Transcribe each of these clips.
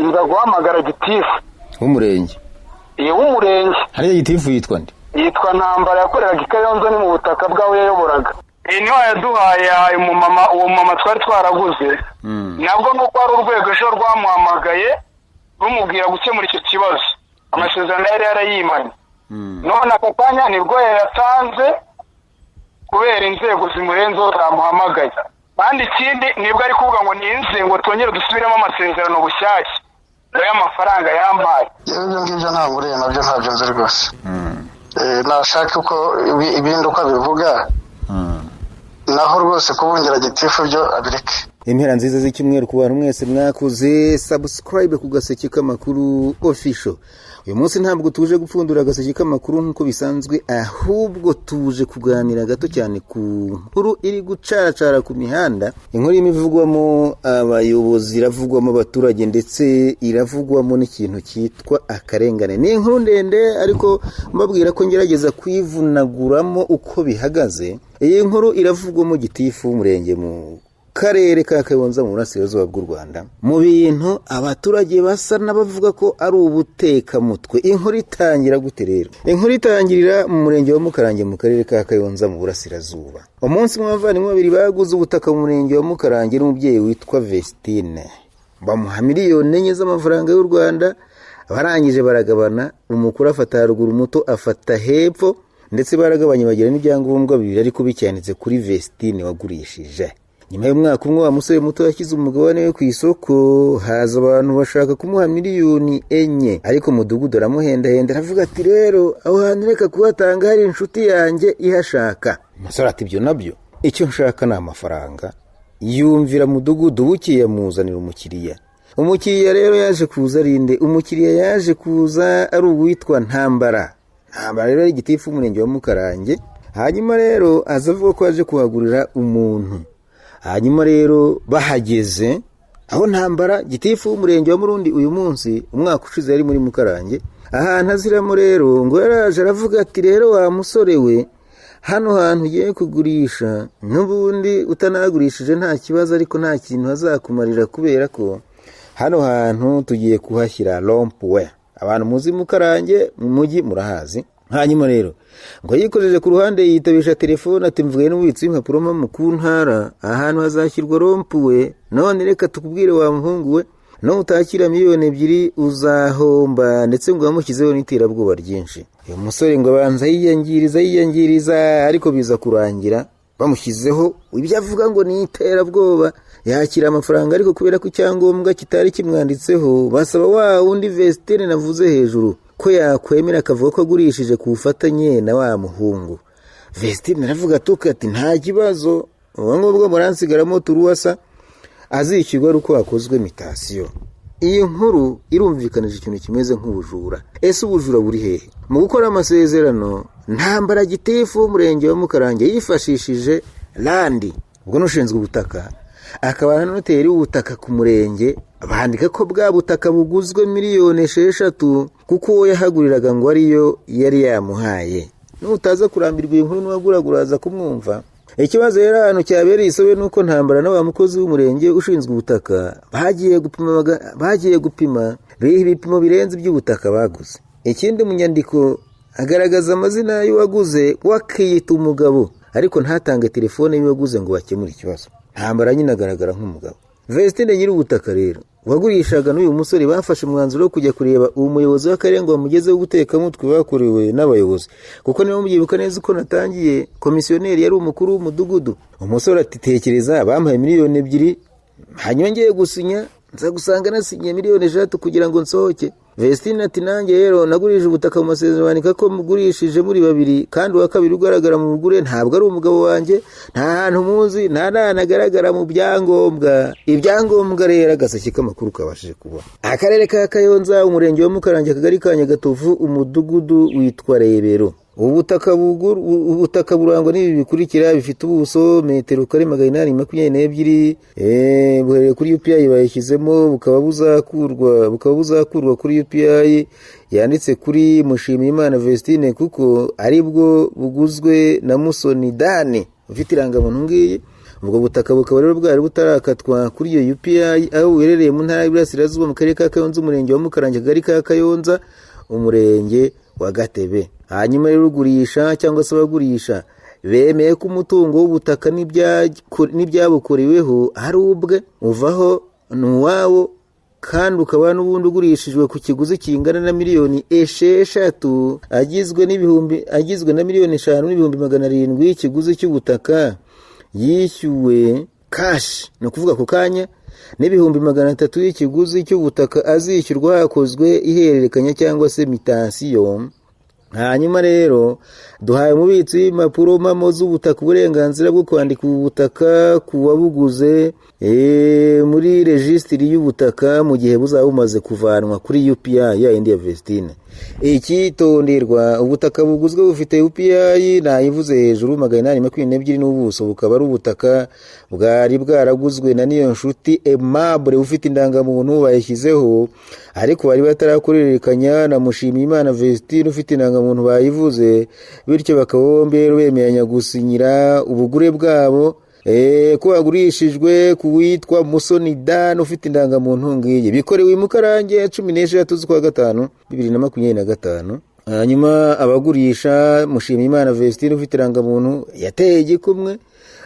Nza guhamagara gitifu w'umurenge. W'umurenge. Hariya gitifu yitwa nde? Yitwa Ntambara, yakoreraga i Kayonza, ni mu butaka bwawe yayoboraga. Iyi niyo yaduhaye umumama, uwo mumama twari twaraguze. Nabwo nuko hari urwego ejo rwamuhamagaye rumubwira gukemura icyo kibazo, amasezerano yari yarayimanye. None aka kanya nibwo yayatanze kubera inzego zimurenzeho zamuhamagaye. Kandi ikindi, nibwo ari kuvuga ngo ninze ngo twongere dusubiremo amasezerano bushyashya y'amafaranga yampaye. Ibyo ngibyo ntabwo uriya nabyo ntabyo nzi rwose. Nashaka uko ibindi uko abivuga, naho rwose kubungira gitifu byo abireke. Impera nziza z'icyumweru ku bantu mwese mwakoze subscribe ku Gaseke k'Amakuru Official. Uyu munsi ntabwo tuje gupfundura Agaseke k'Amakuru nk'uko bisanzwe, ahubwo tuje kuganira gato cyane ku nkuru iri gucaracara ku mihanda, inkuru irimo ivugwamo abayobozi, iravugwamo abaturage, ndetse iravugwamo n'ikintu cyitwa akarengane. Ni inkuru ndende, ariko mbabwira ko ngerageza kuyivunaguramo uko bihagaze. Iyi nkuru iravugwamo gitifu w'umurenge mu karere ka Kayonza mu burasirazuba bw'u Rwanda, mu bintu abaturage basa n'abavuga ko ari ubutekamutwe. Inkuru itangira gute rero? Inkuru itangirira mu murenge wa Mukarange mu karere ka Kayonza mu burasirazuba. Umunsi umwe abavandimwe babiri baguze ubutaka mu murenge wa Mukarange n'umubyeyi witwa Vestine, bamuha 4 miliyoni z'amafaranga y'u Rwanda. Barangije baragabana, umukuru afata haruguru, umuto afata hepfo, ndetse baragabanye bagira n'ibyangombwa bibiri, ariko bicyanditse kuri Vestine wagurishije. Nyuma y'umwaka umwe, wa musore muto yashyize umugabane we ku isoko, haza abantu bashaka kumuha 4 miliyoni, ariko umudugudu aramuhendahenda, aravuga ati: "Rero aho hantu reka kuhatanga, hari inshuti yanjye ihashaka." Umusore ati: "Ibyo nabyo, icyo nshaka ni amafaranga." Yumvira mudugudu. Bukeye amuzanira umukiriya. Umukiriya rero yaje kuza arinde? Umukiriya yaje kuza ari uwitwa Ntambara. Ntambara rero ari gitifu w'umurenge wa Mukarange. Hanyuma rero aza avuga ko yaje kuhagurira umuntu. Hanyuma rero bahageze aho, Ntambara gitifu w'umurenge wa Murundi uyu munsi, umwaka ushize yari muri Mukarange, ahantu aziramo rero, ngo yaraje aravuga ati: "Rero wa musore we, hano hantu ugiye kugurisha, n'ubundi utanagurishije nta kibazo, ariko nta kintu hazakumarira, kubera ko hano hantu tugiye kuhashyira rond-point." Abantu muzi Mukarange mu mujyi murahazi. Hanyuma rero ngo yikojeje ku ruhande, yitabisha telefone ati: "Mvuye n'umubitsi w'impapuro mpamo ku ntara, ahantu hazashyirwa rond-point. None reka tukubwire wa muhungu we, nutakira 2 miliyoni uzahomba." Ndetse ngo yamushyizeho n'iterabwoba ryinshi. Uyu musore ngo abanza yiyangiriza, yiyangiriza, ariko biza kurangira bamushyizeho ibyo avuga ngo ni iterabwoba, yakira amafaranga, ariko kubera ko icyangombwa kitari kimwanditseho, basaba wa wundi Vestine navuze hejuru ko yakwemera akavuga ko agurishije ku bufatanye na wa muhungu. Vestine aravuga atuka ati: "Nta kibazo, ubu ngubwo muransigaramo turuwasa azishyurwa ari uko hakozwe mutation." Iyi nkuru irumvikanije ikintu kimeze nk'ubujura. Ese ubujura buri hehe? Mu gukora amasezerano, Ntambara gitifu w'umurenge wa Mukarange yifashishije randi, ubwo n'ushinzwe ubutaka akaba na noteri w'ubutaka ku murenge, bandika ko bwa butaka buguzwe 6 miliyoni, kuko uwo yahaguriraga ngo ariyo yari yamuhaye. Nutaza kurambirwa iyi nkuru, n'uwaguragura aza kumwumva. Ikibazo rero ahantu cyabereye isobe ni uko Ntambara na wa mukozi w'umurenge ushinzwe ubutaka bagiye gupima, biha ibipimo birenze iby'ubutaka baguze. Ikindi, mu nyandiko agaragaza amazina y'uwaguze, wakiyita umugabo, ariko ntatange telefone y'uwaguze ngo bakemure ikibazo. Ntambara nyine agaragara nk'umugabo. Vestine nyir'ubutaka rero wagurishaga n'uyu musore bafashe umwanzuro wo kujya kureba uwo muyobozi w'akarere ngo bamugezeho ubutekamutwe bakorewe n'abayobozi, kuko niba mubyibuka neza uko natangiye, komisiyoneri yari umukuru w'umudugudu. Umusore ati: "Tekereza, bampaye 2 miliyoni, hanyuma ngiye gusinya nza gusanga nasinyiye 6 miliyoni kugira ngo nsohoke." Vestine ati: "Nanjye rero nagurije ubutaka, mu masezerano bandika ko mugurishije muri babiri, kandi uwa kabiri ugaragara mu bugure ntabwo ari umugabo wanjye, nta hantu muzi, nta n'ahantu agaragara mu byangombwa." Ibyangombwa rero Agaseke k'Amakuru kabashije kubona, akarere ka Kayonza, umurenge wa Mukarange, akagari ka Nyagatovu, umudugudu witwa Rebero. Ubutaka burangwa n'ibi bikurikira: bifite ubuso metero kare 822, buherereye kuri UPI bayishyizemo, bukaba buzakurwa kuri UPI yanditse kuri Mushimiyimana Vestine, kuko aribwo buguzwe na Musoni Dani ufite irangamuntu ngiyi. Ubwo butaka bukaba rero bwari butarakatwa kuri iyo UPI, aho buherereye mu ntara y'Iburasirazuba, mu karere ka Kayonza, umurenge wa Mukarange, akagari ka Kayonza, umurenge wa Gatebe. Hanyuma rero ugurisha cyangwa se abagurisha bemeye ko umutungo w'ubutaka n'ibyabukoreweho ari ubwe, uvaho ni uwabo, kandi ukaba n'ubundi ugurishijwe ku kiguzi kingana na 6 miliyoni agizwe na 5,700,000 ikiguzi cy'ubutaka yishyuwe cash, ni ukuvuga ku kanya, n'300,000 y'ikiguzi cy'ubutaka azishyurwa hakozwe ihererekanya cyangwa se mutation. Hanyuma rero duhaye umubitsi w'impapuro mpamo z'ubutaka uburenganzira bwo kwandika ubu butaka ku wabuguze muri rejisitiri y'ubutaka mu gihe buzaba bumaze kuvanwa kuri UPI ya yindi ya Vestine. Icyitonderwa: ubutaka buguzwe bufite UPI nayivuze hejuru 822, n'ubuso bukaba ari ubutaka bwari bwaraguzwe na Niyonshuti Aimable ufite indangamuntu bayishyizeho, ariko bari batarakorerekanya na Mushimiyimana Vestine ufite indangamuntu bayivuze. Bityo bakaba bombi rero bemeranya gusinyira ubugure bwabo ko bagurishijwe ku witwa Musoni Dan ufite indangamuntu ngiyi. Bikorewe i Mukarange 16 z'ukwa gatanu 2025. Hanyuma abagurisha: Mushimiyimana Vestine ufite irangamuntu yateye igikumwe,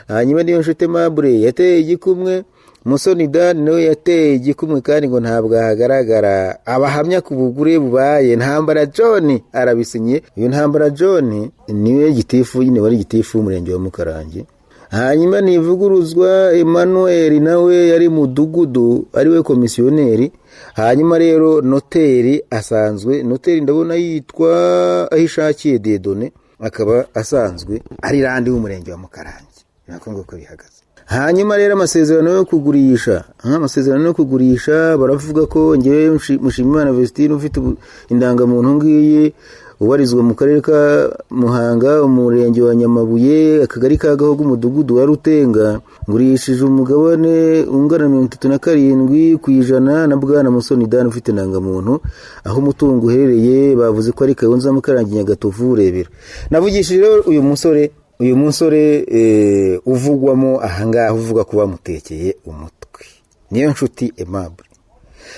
hanyuma Niyonshuti Aimable yateye igikumwe, Musoni Dan nawe yateye igikumwe, kandi ngo ntabwo ahagaragara. Abahamya ku bugure bubaye: Ntambara John arabisinye. Uyu Ntambara John niwe gitifu nyine, wari gitifu w'umurenge wa Mukarange. Hanyuma Ntivuguruzwa Emmanuel nawe yari mudugudu, ariwe komisiyoneri. Hanyuma rero noteri asanzwe, noteri ndabona yitwa Ahishakiye Dieudonné, akaba asanzwe ari randi w'umurenge wa Mukarange. Nako nguko bihagaze. Hanyuma rero amasezerano yo kugurisha baravuga ko ngewe Mushimiyimana Vestine ufite indangamuntu ngiyi, ubarizwa mu karere ka Muhanga, umurenge wa Nyamabuye, akagari ka Gahogo, umudugudu wa Rutenga, ngurishije umugabane ungana na 37% na bwana Musoni Dan ufite indangamuntu. Aho umutungo uherereye bavuze ko ari Kayonza, Mukarange, Nyagatovu, Rebero. Navugishije rero uyu musore uvugwamo ahangaha, uvuga ko bamutekeye umutwe, Niyonshuti Aimable.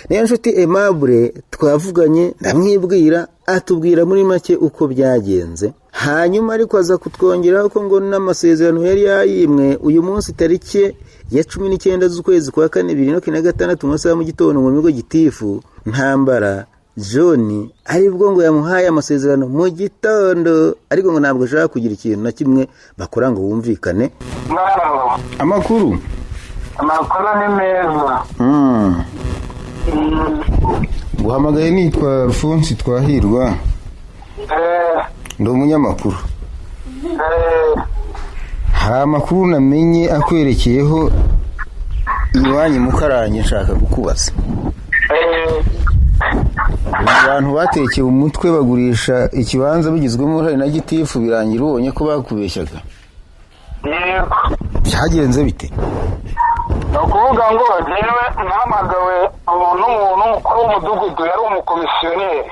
Niyonshuti Aimable twavuganye, ndamwibwira, atubwira muri make uko byagenze. Hanyuma ariko aza kutwongeraho ko ngo n'amasezerano yari yayimwe uyu munsi tariki ya 19 z'ukwezi kwa kane 2026, mu masaha mu gitondo, mu migo gitifu Ntambara John aribwo ngo yamuhaye amasezerano mu gitondo, ariko ngo ntabwo ashaka kugira ikintu na kimwe bakora ngo bumvikane. Amakuru? Amakuru ni meza. Guhamagaye nitwa Alphonse Twahirwa, ndi umunyamakuru. Hari amakuru namenye akwerekeyeho iwanyu Mukarange, nshaka kukubaza. Abantu batekeye umutwe bagurisha ikibanza bigizwemo uruhare na gitifu, birangira ubonye ko bakubeshyaga? Yego. Byagenze bite? Ni ukuvuga ngo njyewe nahamagawe n'umuntu mukuru w'umudugudu, yari umukomisiyoneri.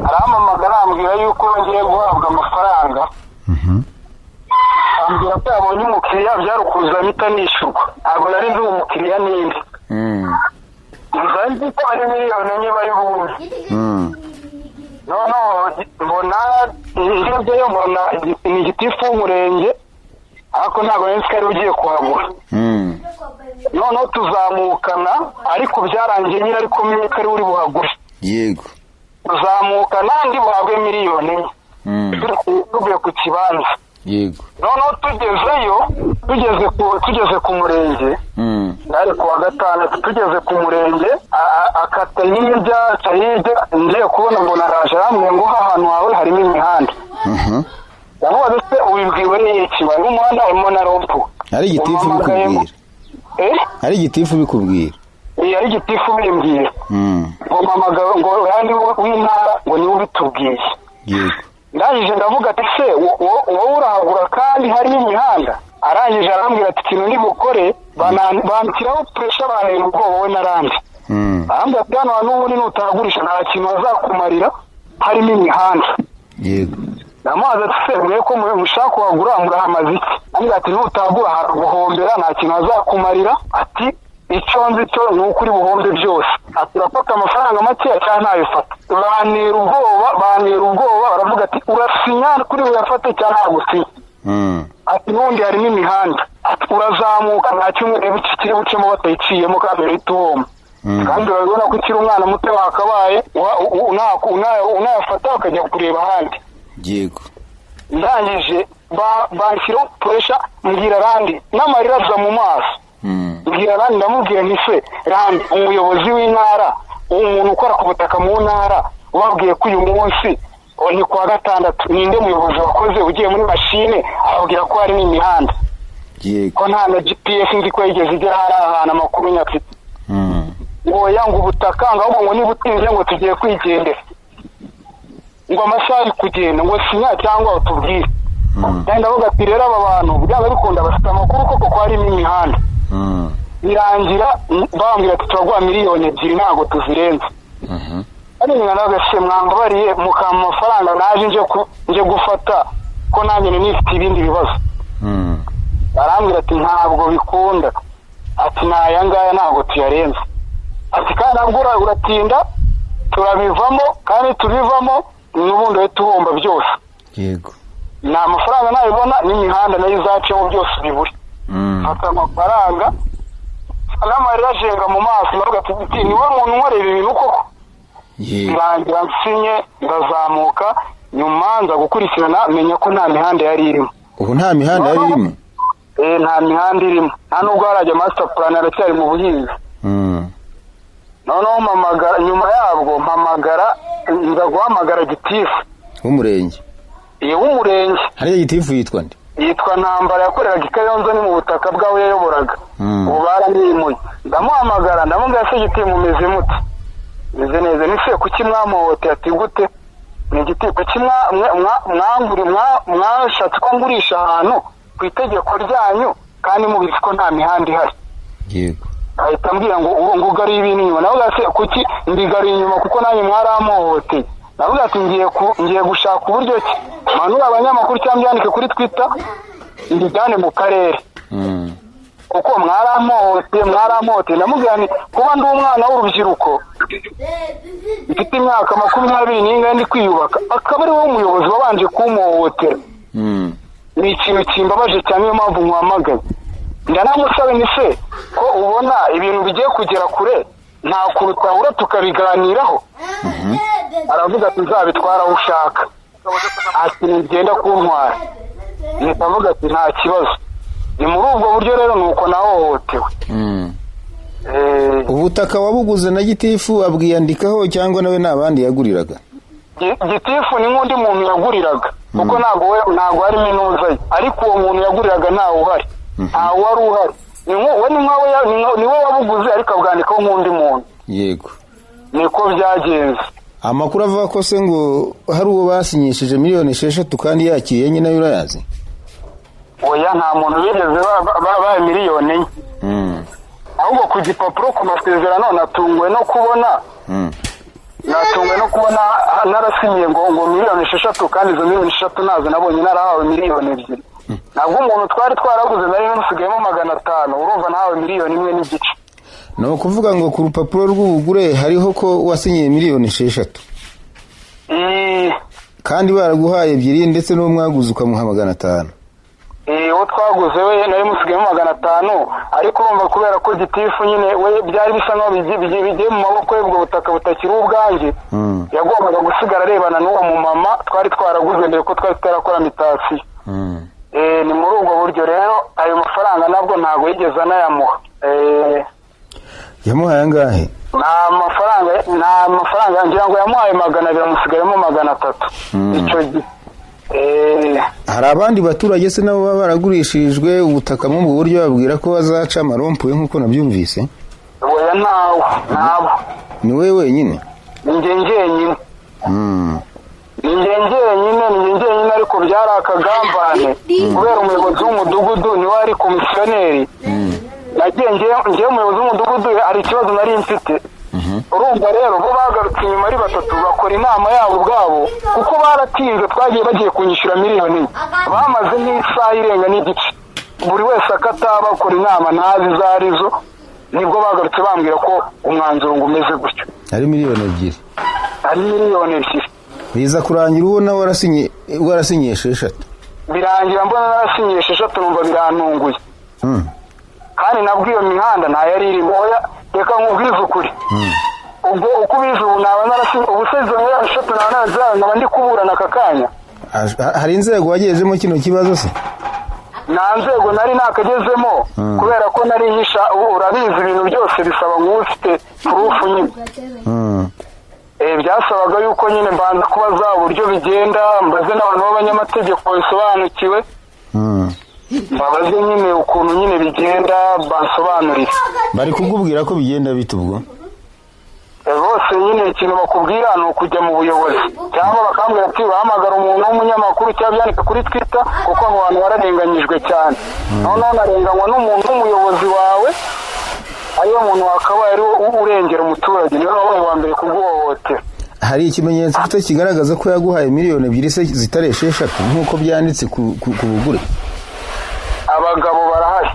Arampamagara, arambwira yuko ngiye guhabwa amafaranga, ambwira ko yabonye umukiriya, byari ukuza mpita nishyurwa. Ntabwo nari nzi uwo mukiriya ninde. Gusa nzi ko ari 1 miliyoni bari bumve. Noneho mbona ngezeyo, mbona ni gitifu w'umurenge, ariko ntabwo nari nzi ko ari ugiye kuhagura. Noneho tuzamukana, ariko byarangiye nyine ariko menye ko ari uri buhagure. Tuzamukana, ndi buhabwe 1 miliyoni tuvuye ku kibanza. Noneho tugezeyo, tugeze ku murenge, nari ku wa gatandatu, tugeze ku murenge, akata hirya, aca hirya, ngiye kubona mbona araje, arambwira ngo ahantu hawe harimo imihanda. Ndamubaza: "Se ubibwiwe n'iki? Harimo umuhanda, harimo na rond-point." Ari gitifu ubikubwira? Eh? Ari gitifu ubikubwira? Iya, ari gitifu bimbwira. Ngo mpamagara ngo yandi w'intara, ngo niwe ubitubwiye. Ndangije ndavuga ati: "Se wowe urahagura kandi harimo imihanda?" Arangije arambwira ati: "Ikintu ndi bukore, banshyiraho pressure, bantera ubwoba we n'arandi." Arambwira ati: "Hano hantu n'ubundi nutahagurisha nta kintu bazakumarira, harimo imihanda." Ndamubaza ati se mwe ko mushaka kuhagura murahamaze iki? Ambwira ati nutagura haraguhombera, nta kintu hazakumarira. Ati icyo nzi cyo ni uko uri buhombe byose. Ati urafata amafaranga makeya cyangwa ntayifata. Bantera ubwoba baravuga ati urasinya kuri uyafate cyangwa ntabwo usinya. Ati n'ubundi harimo imihanda, ati urazamuka nta cyumweru kiri bucemo batayiciyemo kandi uhita uhomba. Kandi urabibona ko ukiri umwana muto wakabaye unayafata ukajya kureba ahandi. Yego. Ndangije banshyiraho puresha, mbwira Randi n'amarira aza mu maso. Mbwira Randi, ndamubwira nti se Randi, umuyobozi w'intara, umuntu ukora ku butaka mu ntara, ubabwiye ko uyu munsi ni kuwa gatandatu, ninde muyobozi wakoze ugiye muri mashine ababwira ko harimo imihanda? Yego. Ko nta na GPS nzi ko yigeze igera hari ahantu, amakuru nyafite. Oya, ngo ubutaka ngo ahubwo ngo niba utinze ngo tugiye kwigendera, ngo amasaha ari kugenda, ngo sinya cyangwa utubwire. Kandi ndavuga ati rero aba bantu byaba bikunda bafite amakuru koko ko harimo imihanda. Birangira bambwira ati turaguha 2 miliyoni ntabwo tuzirenze. Ariko nawe se mwambabariye mukampa amafaranga naje nje gufata, ko nanjye nifite ibindi bibazo. Arambwira ati ntabwo bikunda, ati n'aya ngaya ntabwo tuyarenze, ati kandi ntabwo uratinda turabivamo, kandi tubivamo n'ubundi uhita uhomba byose. Yego. Ni amafaranga nayibona n'imihanda nayo izacemo byose bibure. Fata amafaranga n'amarira ajenga mu maso, ndavuga ati niwe muntu unkorera ibintu koko. Yego. Birangira nsinye, ndazamuka, nyuma nza gukurikirana menya ko nta mihanda yari irimo. Ubu nta mihanda yari irimo? Nta mihanda irimo, nta nubwo harajya master plan, aracyari mu buhinzi. Noneho mpamagara, nyuma yabwo mpamagara, nza guhamagara gitifu w'umurenge. Iyo w'umurenge. Hariya gitifu yitwa nde? Yitwa Ntambara, yakoreraga i Kayonza, ni mu butaka bwawe yayoboraga. Ubu baramwimuye. Ndamuhamagara, ndamubwira: se giti, mumeze mute? Meze neza. Ni se kuki mwamuhoteye? Ati gute? Ni igiti kuki mwashatse ko ngurisha ahantu ku itegeko ryanyu kandi mubizi ko nta mihanda ihari? Yego. Ahita ambwira ngo ubu ngo ugaruye ibintu inyuma. Nawe se kuki mbigaruye inyuma? Kuko nanjye mwaramuhoteye. Navuga ati ngiye gushaka uburyo ki manura abanyamakuru cyangwa mbyandike kuri Twitter, mbijyane mu karere, kuko mwaramuhoteye, mwaramuhoteye. Ndamubwira nti kuba ndi umwana w'urubyiruko mfite imyaka 20 n'ingahe ndi kwiyubaka, akaba ari wowe umuyobozi wabanje kumuhohotera, ni ikintu kimbabaje cyane, niyo mpamvu nkwamagaye. Ndanamusabe ni se ko ubona ibintu bigiye kugera kure, nta kuntu twahura tukabiganiraho? Aravuga ati nzabitwara aho ushaka, nta kintu bigenda kuntwara. Mpita avuga ati nta kibazo. Ni muri ubwo buryo rero ni uko nahohotewe. Ubutaka wabuguze na gitifu abwiyandikaho cyangwa nawe nta bandi yaguriraga? Gitifu ni nk'undi muntu yaguriraga, kuko ntabwo we ntabwo harimo inuza ye, ariko uwo muntu yaguriraga ntawe uhari, ntawe wari uhari. Ni we ni nkawe ni we wabuguze ariko abwandikaho nk'undi muntu. Yego. Niko byagenze. Amakuru avuga ko se ngo hari uwo basinyishije miliyoni 6 kandi yakiriye nyine, nayo urayazi? Oya, nta muntu bigeze baha miliyoni 4. Ahubwo ku gipapuro, ku masezerano, natunguwe no kubona narasinyiye ngo miliyoni 6, kandi izo miliyoni 6 nazo nabonye, narahawe miliyoni 2. Ntabwo umuntu twari twaraguze nari namusigayemo 500, urumva nahawe miliyoni 1.5. Ni ukuvuga ngo ku rupapuro rw'ubugure hariho ko wasinyiye miliyoni 6, kandi baraguhaye 2, ndetse n'uwo mwaguze ukamuha 500. Uwo twaguze we nari musigayemo 500, ariko urumva kubera ko gitifu nyine we byari bisa nkaho bigiye mu maboko ye, ubwo butaka butakiri ubwanjye, yagombaga gusigara arebana n'uwo mumama twari twaraguze mbere, ko twari tutarakora mutation. Ni muri ubwo buryo rero ayo mafaranga nabwo ntabwo yigeze anayamuha. Yamuhaye angahe? Nta mafaranga, ngira ngo yamuhaye 200, amusigayemo 300 icyo gihe. Hari abandi baturage se nabo baba baragurishirijwe ubutaka muri ubwo buryo, babwira ko bazaca amarompuwe nk'uko nabyumvise? Oya, ntawe, ntabo. Ni wowe wenyine? Ni njye njyenyine. Ni njye njyenyine, ni njye njyenyine, ariko byari akagambane kubera umuyobozi w'umudugudu niwe ari komisiyoneri. Nagiye ngewe umuyobozi w'umudugudu hari ikibazo nari mfite, urumva. Urumva rero, bo bagarutse inyuma ari batatu, bakora inama yabo ubwabo, kuko baratinze. Twagiye bagiye kunyishyura miliyoni 1, bamaze nk'isaha irenga n'igice, buri wese akata, bakora inama ntazi izo arizo. Nibwo bagarutse bambwira ko umwanzuro ngo umeze gutyo. Ari miliyoni 2? Ari miliyoni 2. Biza kurangira ubona warasinye 6? Birangira mbona narasinye 6, numva birantunguye. Kandi nabwo iyo mihanda ntayari irimo. Oya, reka nkubwize ukuri. Ubwo uko ubizi, ubu naba narasinye, ubu se izo miliyoni 6 naba narazihawe, nkaba ndi kuburana aka kanya? Hari inzego wagejejemo kino kibazo se? Nta nzego nari nakagezemo, kubera ko nari nyisha. Ubu urabizi, ibintu byose bisaba nk'ufite proof nyine. Byasabaga yuko nyine mbanza kubaza uburyo bigenda, mbaze n'abantu b'abanyamategeko babisobanukiwe, mbabaze nyine ukuntu nyine bigenda, bansobanurire. Bari kukubwira ko bigenda bite ubwo? Bose nyine ikintu bakubwira ni ukujya mu buyobozi, cyangwa bakambwira ati urahamagara umuntu w'umunyamakuru cyangwa byandika kuri Twitter, kuko abo bantu bararenganyijwe cyane. Noneho narenganywa n'umuntu w'umuyobozi wawe, ariwe muntu wakabaye ari we urengera umuturage, niwe wabaye uwa mbere kuguhohotera. Hari ikimenyetso ufite kigaragaza ko yaguhaye miliyoni 2 se zitari 6 nk'uko byanditse ku bugure? Abagabo barahari.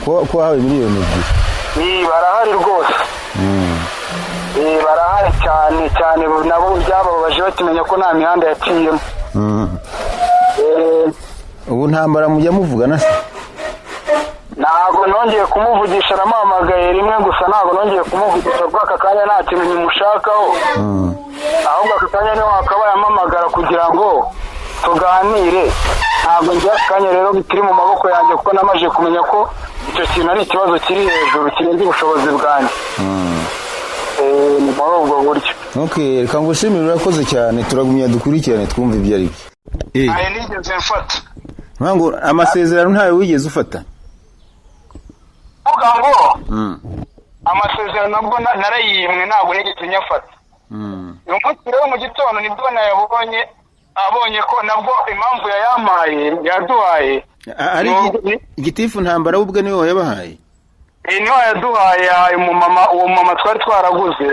Ko wahawe miliyoni 2? Ni barahari rwose. Barahari cyane cyane, nabo byababaje bakimenya ko nta mihanda yaciyemo. Ubu Ntambara mujya muvugana se? Ntabwo nongeye kumuvugisha. Aramuhamagaye rimwe gusa, ntabwo nongeye kumuvugisha kuko aka kanya nta kintu nkimushakaho. Ahubwo aka kanya niho wakabaye ampamagara kugira ngo tuganire. Ntabwo njye aka kanya rero bikiri mu maboko yanjye, kuko namaze kumenya ko icyo kintu ari ikibazo kiri hejuru, kirenze ubushobozi bwanjye. Ni muri ubwo buryo. Okay, reka ngushimire, urakoze cyane. Turagumya dukurikirane, twumve ibyo ari byo. Ntayo nigeze mfata. Ngo amasezerano ntayo wigeze ufata? Kuvuga ngo amasezerano nabwo narayimwe, ntabwo nigeze nyafata. Uyu munsi rero mu gitondo nibwo nayabonye, abonye ko nabwo impamvu yayampaye, yaduhaye. Ari gitifu Ntambara we ubwe niwe wayabahaye? Niwe yaduhaye, yahaye umumama, uwo mumama twari twaraguze.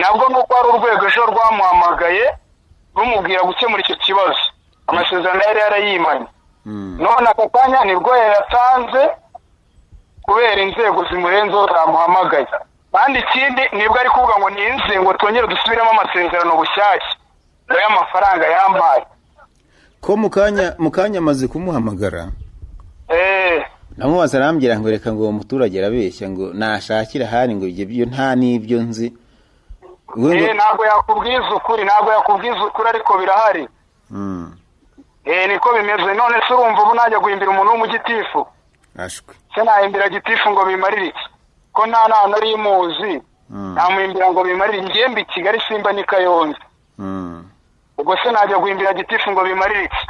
Nabwo nuko hari urwego ejo rwamuhamagaye rumubwira gukemura icyo kibazo. Amasezerano yari yarayimanye, none aka kanya nibwo yayatanze kubera inzego zimurenzeho zamuhamagaye. Kandi ikindi, nibwo ari kuvuga ngo ninze ngo twongere dusubiremo amasezerano bushyashya y'amafaranga yampaye. Ko mu kanya amaze kumuhamagara, namubaza, arambwira ngo reka, ngo uwo muturage arabeshya, ngo nashakira ahandi, ngo ibyo byo nta n'ibyo nzi. Ntabwo yakubwiza ukuri, ntabwo yakubwiza ukuri, ariko birahari. Niko bimeze. None se urumva ubu najya guhimbira umuntu w'umugitifu? Ashwe. Se nahimbira gitifu ngo bimarire iki, ko nta nama nari muzi? Namuhimbira ngo bimarire ngembe i Kigali, simba ni Kayonza. Ubwo se najya guhimbira gitifu ngo bimarire iki?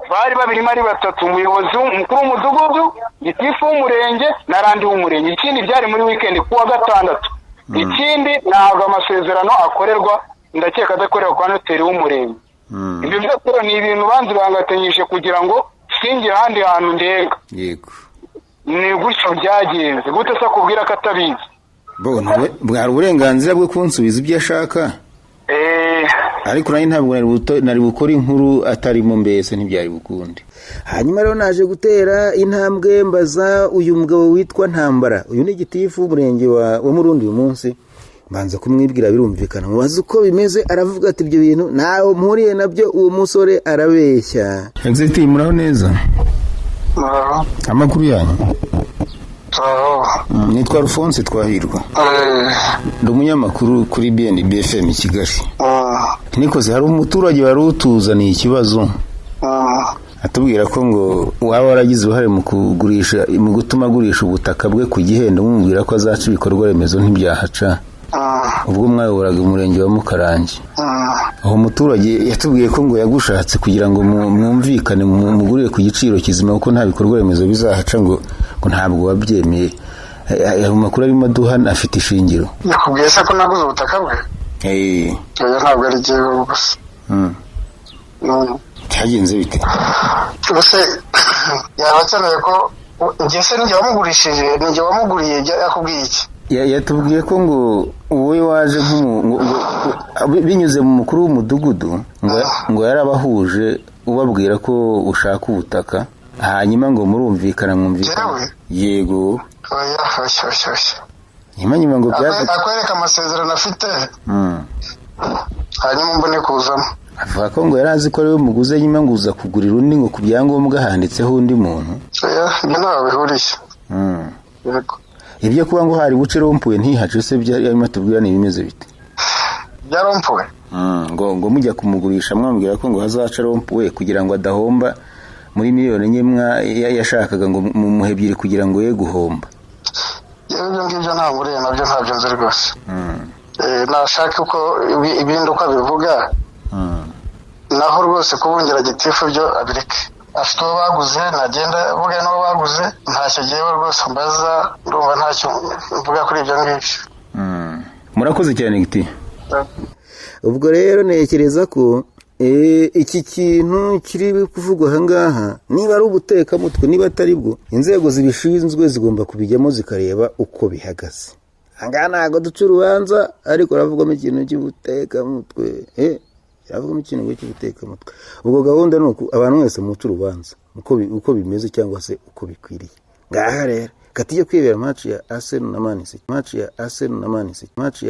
Bari babirimo ari batatu: umuyobozi mukuru w'umudugudu, gitifu w'umurenge na randi w'umurenge. Ikindi, byari muri weekend, ku wa gatandatu. Ikindi, ntabwo amasezerano akorerwa, ndakeka adakorerwa kwa noteri w'umurenge. Ibyo byose rero ni ibintu banzi bangatanyije kugira ngo singire ahandi hantu ndenga. Ni gutyo byagenze. Gute se akubwira ko atabizi? Bo bwari uburenganzira bwo kunsubiza ibyo ashaka, ariko nanjye ntabwo nari bukore inkuru atarimo, mbese ntibyari bukunde. Hanyuma rero naje gutera intambwe mbaza uyu mugabo witwa Ntambara. Uyu ni gitifu w'umurenge wa Murundi. Uyu munsi mbanza kumwibwira, birumvikana, mubaza uko bimeze, aravuga ati ibyo bintu ntaho mpuriye nabyo, uwo musore arabeshya. Executive, muraho neza? Muraho. Amakuru yanyu? Turaho. Nitwa Alphonse Twahirwa, ndi umunyamakuru kuri BNB FM i Kigali. Nikoze, hari umuturage wari utuzaniye ikibazo, atubwira ko ngo waba waragize uruhare mu kugurisha, mu gutuma agurisha ubutaka bwe ku gihendo, mumubwira ko azaca ibikorwa remezo ntibyahaca, ubwo mwayoboraga umurenge wa Mukarange. Aho muturage yatubwiye ko ngo yagushatse kugira ngo mwumvikane, mugurire ku giciro kizima, kuko nta bikorwa remezo bizahaca, ngo ntabwo wabyemeye. Ayo makuru arimo aduha afite ishingiro? Yakubwiye se ko naguze ubutaka bwe? Oya, ntabwo ari jyewe gusa. Cyagenze bite? Ubuse yaba akeneye ko njye se ninjye wamugurishije, ninjye wamuguriye? Yakubwiye iki? Yatubwiye ko ngo wowe waje binyuze mu mukuru w'umudugudu, ngo yarabahuje, ubabwira ko ushaka ubutaka, hanyuma ngo murumvikana, mwumvikana. Jewe? Yego. Oya, oya, oya, oya. Nyuma ngo byaje. Akwereka amasezerano afite, hanyuma mbone kuzamo. Avuga ko ngo yari azi ko ari we muguze, nyuma ngo uza kugurira undi, ngo ku byangombwa handitseho undi muntu. Oya, ibyo ntaho bihuriye. Yego. Ibyo kuba ngo hari buce rond-point ntihace se, byari arimo atubwira, ni ibimeze bite? Bya rond-point? Ngo mujya kumugurisha mwambwira ko ngo hazaca rond-point kugira ngo adahomba muri miliyoni 4 yashakaga, ngo mumuhe 2 kugira ngo ye guhomba. Yewe, ibyo ngibyo nta nguriye nabyo, ntabyo nzi rwose. Nashaka uko ibindi uko abivuga. Naho rwose kubungira gitifu byo abireke, afite uwo baguze, nagenda avuga n'uwo baguze. Ntacyo ngewe rwose mbaza, ndumva ntacyo mvuga kuri ibyo ngibyo. Murakoze cyane, giti. Ubwo rero ntekereza ko iki kintu kiri kuvugwa aha ngaha, niba ari ubutekamutwe, niba atari bwo, inzego zibishinzwe zigomba kubijyamo zikareba uko bihagaze. Aha ngaha ntabwo duca urubanza, ariko haravugwamo ikintu cy'ubutekamutwe, haravugwamo ikintu cy'ubutekamutwe. Ubwo gahunda ni uku: abantu mwese muca urubanza uko bimeze cyangwa se uko bikwiriye. Ngaha rero katijye kwibera match ya Arsenal na Man City, match ya Arsenal na Man City, match ya